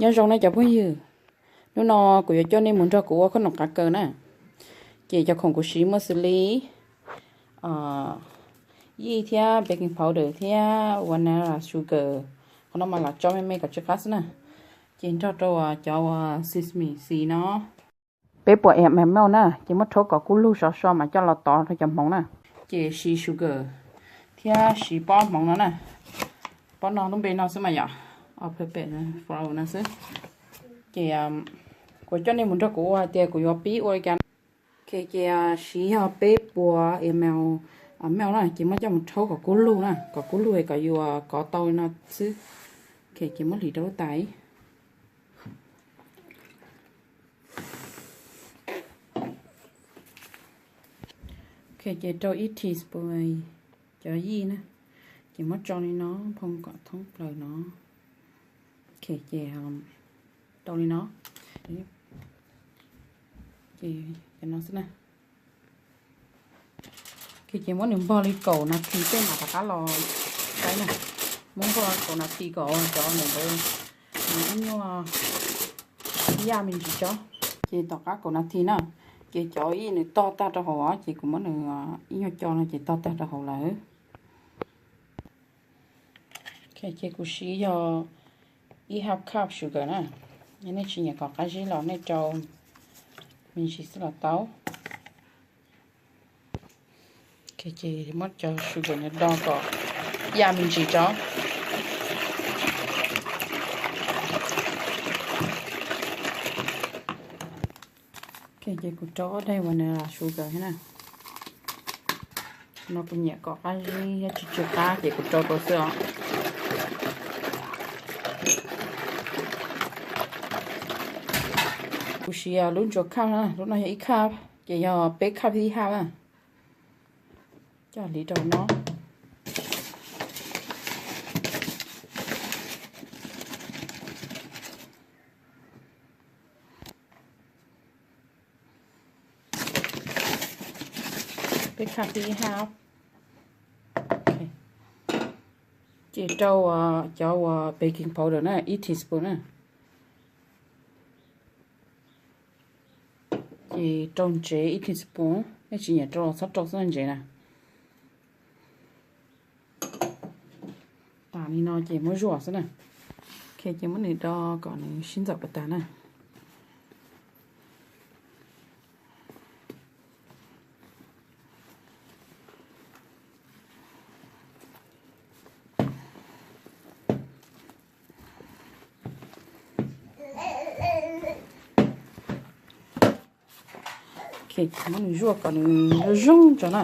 Nyob zoo nej cov phooj ywg, hnub no kuv yuav coj nej mus nrog kuv ua khoom noj qab kawg na. Ces cov khoom kuv siv muaj xws li yij thiab baking powder thiab vanilla sugar. Qhov no mas lam tso me me kom tsw qab xwb na. Ces nrog rau cov sesame seed no. Peb puas ml milk na, ces muab rhaub kom kub lug sov so mas coj los tov rau cov hmoov na. Ces siv sugar thiab siv pob hmoov no na. Pob no lub npe no xwb mas yom, all purpose flour no xwb. Ces kuv coj nej mus nrog kuv ua hais tias kuv yuav pib ua li cas. Ok, ces siv yog peb puas ml milk na, ces muab coj mus rhaub kom kub lug na, kom kub lug es kom yuav kov tau li no xwb. Ok, ces muab hliv rau lub tais. Ok, ces rau ib teaspoon cov yij na, ces muab tso li no, phoo kom thoob plaws no. Ok, ces rau li no. Ces cov no xwb na. Ok, ces muab nws npog li kaum nas this tej mam rov qab los saib na. Muab npog kaum nas this kom cov ntawd nws ib nyuag yaj me ntsis tso. Ces tom qab kaum nas this na, ces cov yij nws tog tag rau hauv os, ces kuv muab nws ib nyuag co no ces tog tag rau hauv lawm. Ok, ces kuv siv yog ib half cup sugar na. Yog nej tsis nyiam kom qab zib los nej rau me ntsis xwb los tau. Ok, ces muab cov sugar no do kom yaj me ntsis tso. Ok, ces kuv rau ob daim vanilla sugar thiab na. No kuv nyiam kom qab zib thiab tsw tsw qab ces kuv rau rau xwb os. Kuv siv lub ntsuas cup na, lub no yog ib cup, ces yog peb cup thiab ib half na. Coj hliv rau no. Peb cup thiab ib half. Ces rau cov uas baking powder na, ib teaspoon na. Ces rau ntsev ib teaspoon, nej tsis nyiam rau los txhob rau xwb ntsev na. Tas li no ces muab zuaj xwb na. Ok, ces muab nws do kom nws sib ntxaum kom tag na. Ok, muab nws zuaj kom nws zoo zoo tso na.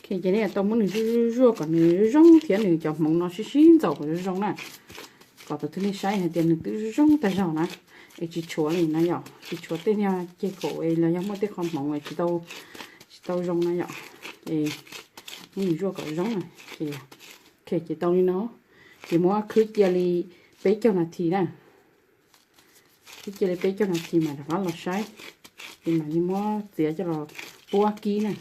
Ok, ces nej tau muab nws zuaj zuaj kom nws zoo zoo thiab nws cov hmoov no sib sib ntxaum kom zoo zoo na. Kom thaum twg nej saib hais tias nws twb zoo tag zog na, es tsis tshuav li na yom, tsis tshuav tej niag ceg kaum es los yog muaj tej qho hmoov es tsis tau, tsis tau zoo na yom. Ces muab nws zuaj kom zoo na. Ces, ok, ces tau li no, ces muab khwb cia li peb caug nas this na. Khwb cia li peb caug nas this mas rov qab los saib, ces mam li muab txiav coj los puab kib na.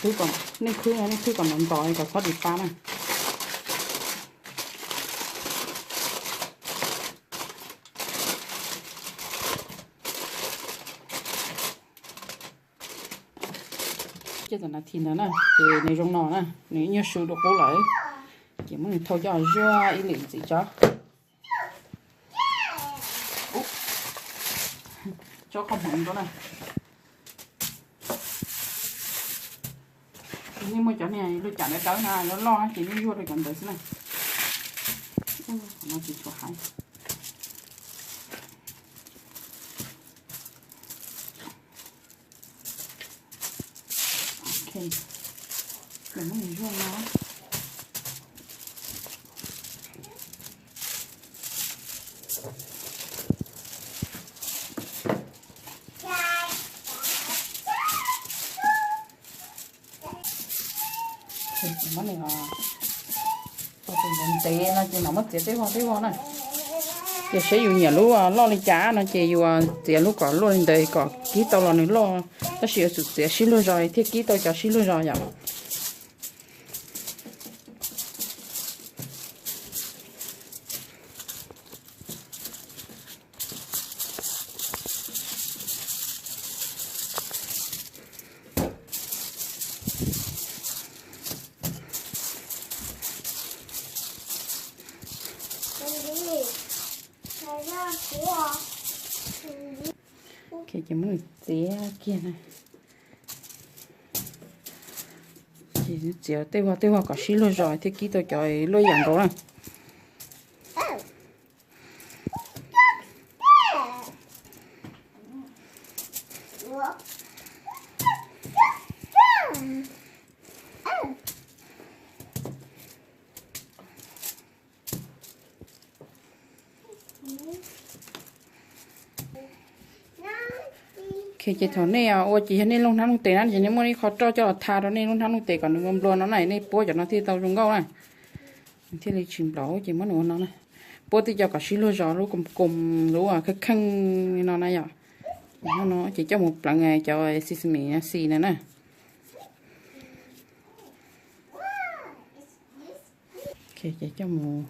Nej khwb, nej khwb kom ntos ntos kom txhob dim pab na. Ces tam nas this ntawd na, ces nws zoo no na, nws ib nyuag su dua qub lawm, ces muab nws thau coj zuaj ib lwm ntxiv tso. Tso qhov hmoov rau na. Nej muaj cov niag lub cam dawb dawb na, loj loj ces nej zuaj rau cov ntawd xwb na. Qhov no tsis tshua hais. Ok, muab nws zuaj no. Muab nws Ntev no ces mam muab txiav tej vog tej vog na. Ces saib yus nyiam lub loj li cas no ces yus txiav lub kom luaj li ntawd kom kib tau los nws loj, tab sis yuav tsum txiav sib luag zog thiaj kib tau cov sib luag zog yom. Ces muab nws txiav kiag na. Ces txiav tej vog tej vog kom sib luag zog thiaj kib tau cov luaj yam nkaus na. Ces thaum nej ua ces yog nej looj hnab looj tes na ces nej muaj ib qho roj coj los tha rau nej lub hnab looj tes kom nws nplua no na, nej puab cov no thiaj tau zoo nkauj na. Nws thiaj li tsis nplaum ces muab nws ua no na. Puab tej co kom sib luag zog lub koos koos lub kheej kheej li no na yom. No ces coj mus pleev cov sesame seed na na. Ces coj mus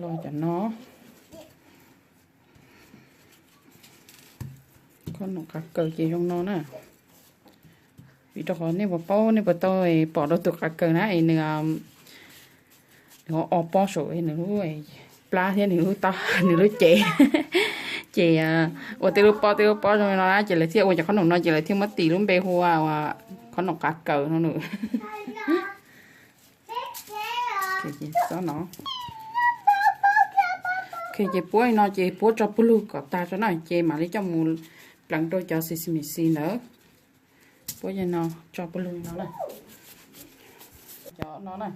lo cov no. Qhov nom qav kaws ces zoo no na. Vim rau qhov nej puas paub nej puas tau pom rau tus qav kaws na es nws, nws o pob saum nws lub plab thiab nws lub, nws lub cev. Ces ua tej lub pob tej lub pob zoo li no na ces lawv thiaj ua cov qhov nom no ces lawv thiaj muab tis lub npe hu ua qhov nom qav kaws no nws. Ces puab li no ces puab tso pawg lug kom tag tso na ces mam li coj mus pleev rau cov sesame seed ntawd. Puab li no tso pawg lug li no na. Cov no na,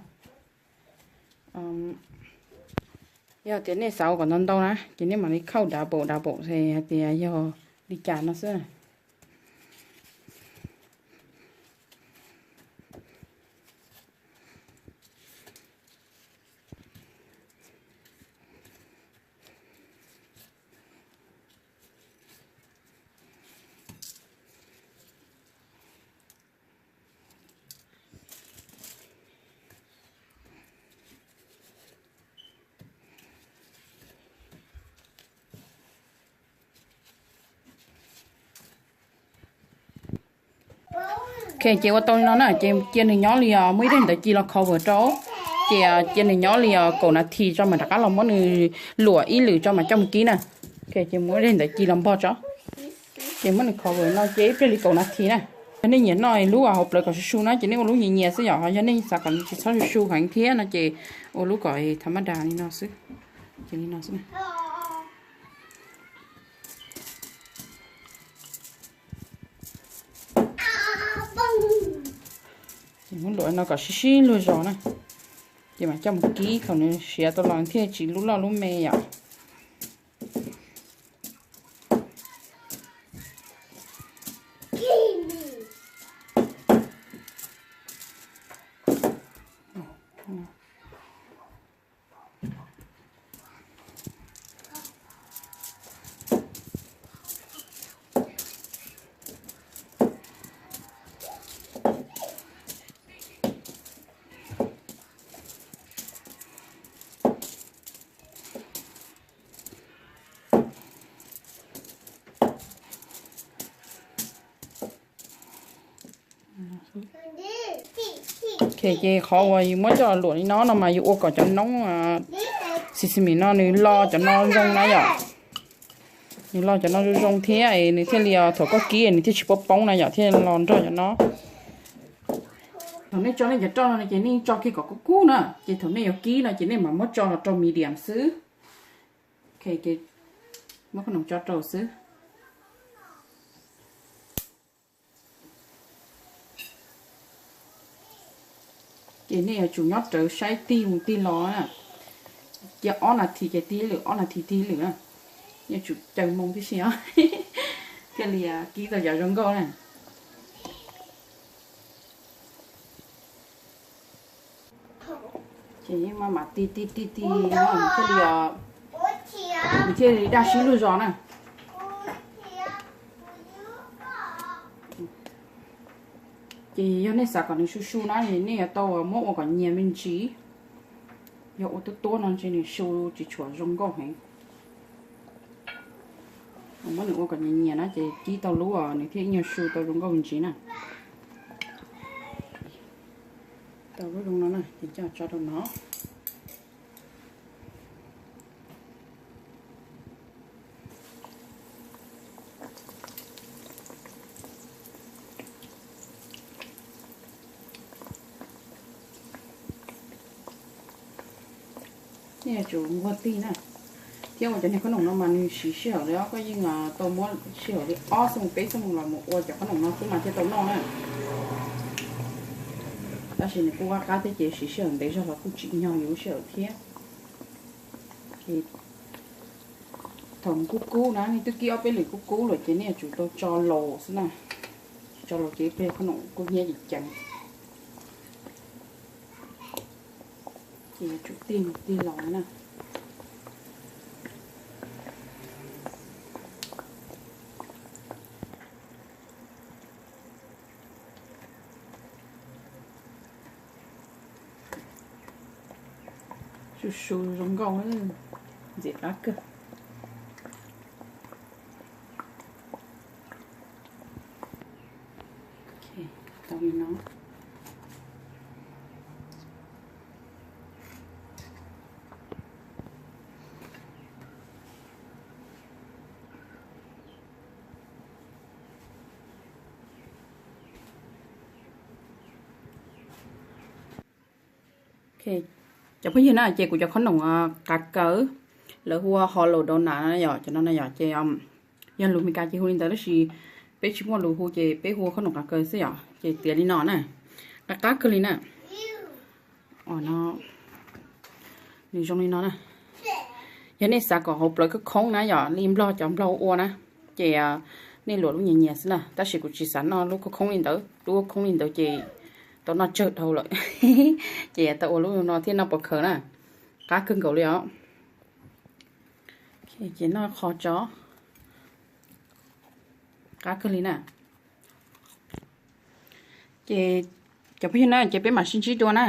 yog tias nej xav ua kom ntau ntau na ces nej mam li khauj double double hais tias yog li cas no xwb. Ok, ces ua tau li no na ces cia nws nyob li, muaj ib daim ntawv ci los cover rau, ces cia nws nyob li kaum nas this tso mas rov qab los muab nws luam ib lwm tso mas coj mus kib na. Ok, ces muab daim ntawv ci los npog tso, ces muab nws cover no ces ib pliag li kaum nas this na. Yog nej nyiam noj lub hauv plawv kom su su na ces nej ua lub nyias nyias xwb yom, yog nej xav kom nws tsis txhob su su heev thiab no ces ua lub kom tha maj das li no xwb. Ces li no xwb. Ces muab luam no kom sib sib luag zog na, ces mam coj mus kib thaum nws siav tau los thiaj tsis lub loj lub me yom. Ok, ces qhov uas yus muab coj luam li no no mas yus ua kom cov noob sesame no nws lo cov no zoo na yom. Nws lo cov no zoo zoo thiab nws thiaj li thaum koj kib nws thiaj tsis poob poob na yom, thiaj lo nrog cov no. Thaum nej tso nej cov roj no ces nej tso kiag kom kub kub na, ces thaum nej yuav kib no ces nej mam muab tso los rau medium xwb. Ok, muab qhov no tso rau xwb. Ces nej yuav tsum nyob rawv saib tig mus tig los na. Cia ob nas this ces tig lwm, ob nas this tig lwm na. Yuav tsum caw moo tib si os thiaj li kib tau cov zoo nkauj na. Ces yeej maj mam ti ti ti ti no nws thiaj li, nws thiaj li daj sib luag zos na. Ces yog nej xav kom nws su su na, nej yuav tau muab ua kom nyias me ntsis. Yog ua tuab tuab no ntshe nws su tsis tshua zoo nkauj heev. Muab nws ua kom nyias nyias na ces kib tau lub nws thiaj ib nyuag su tau zoo nkauj me ntsis na. Tau lub zoo no na ces coj tso rau no. Nej yuav tsum nquag tig na, thiab ua cov niag khob noom no mas nws siv sij hawm li os, koj yeej tau muab sij hawm li ob xuab moos peb xuab moos los mus ua cov khob noom no xwb mas thiaj tau noj na. Tab sis nws kuj qab qab thiab ces siv sij hawm ntev zog los kuj tsim nyog yus lub sij hawm thiab. Thaum kub kub na, nej twb kib ob peb lwm kub kub lawm ces nej yuav tsum tau tso laus xwb na. Tso laus ces ib pliag khob noom kub hnyiab ces ceev. Ces yuav tsum tig tig los na. Su su zoo nkauj, ntxim qab kawg. Tau li no. Cov phooj ywg na, ces kuv cov khob noom qav kaws, lawv hu ua hollow donut na yom, cov no na yom, ces yog lus Meskas ces hu li ntawd tab sis peb tsis muaj lus hu ces peb hu ua khob noom qav kaws xwb yom, ces tiav li no na, qab qab kawg li na. Nws zoo li no na. Yog nej xav kom hauv plawv khoob khoob na yom, li nplog cov nplog ua na, ces nej luam lub nyias nyias xwb na, tab sis kuv tsis xav noj lub khoob khoob li ntawd, lub khoob li ntawd ces tau noj tsawg dhau lawm. Ces tau ua lub no thiaj noj pov khawv na, qab kawg nkaus li os. Ces noj qhov tso, qab kawg li na. Ces cov phooj ywg na, ces peb mam sib ntsib dua na.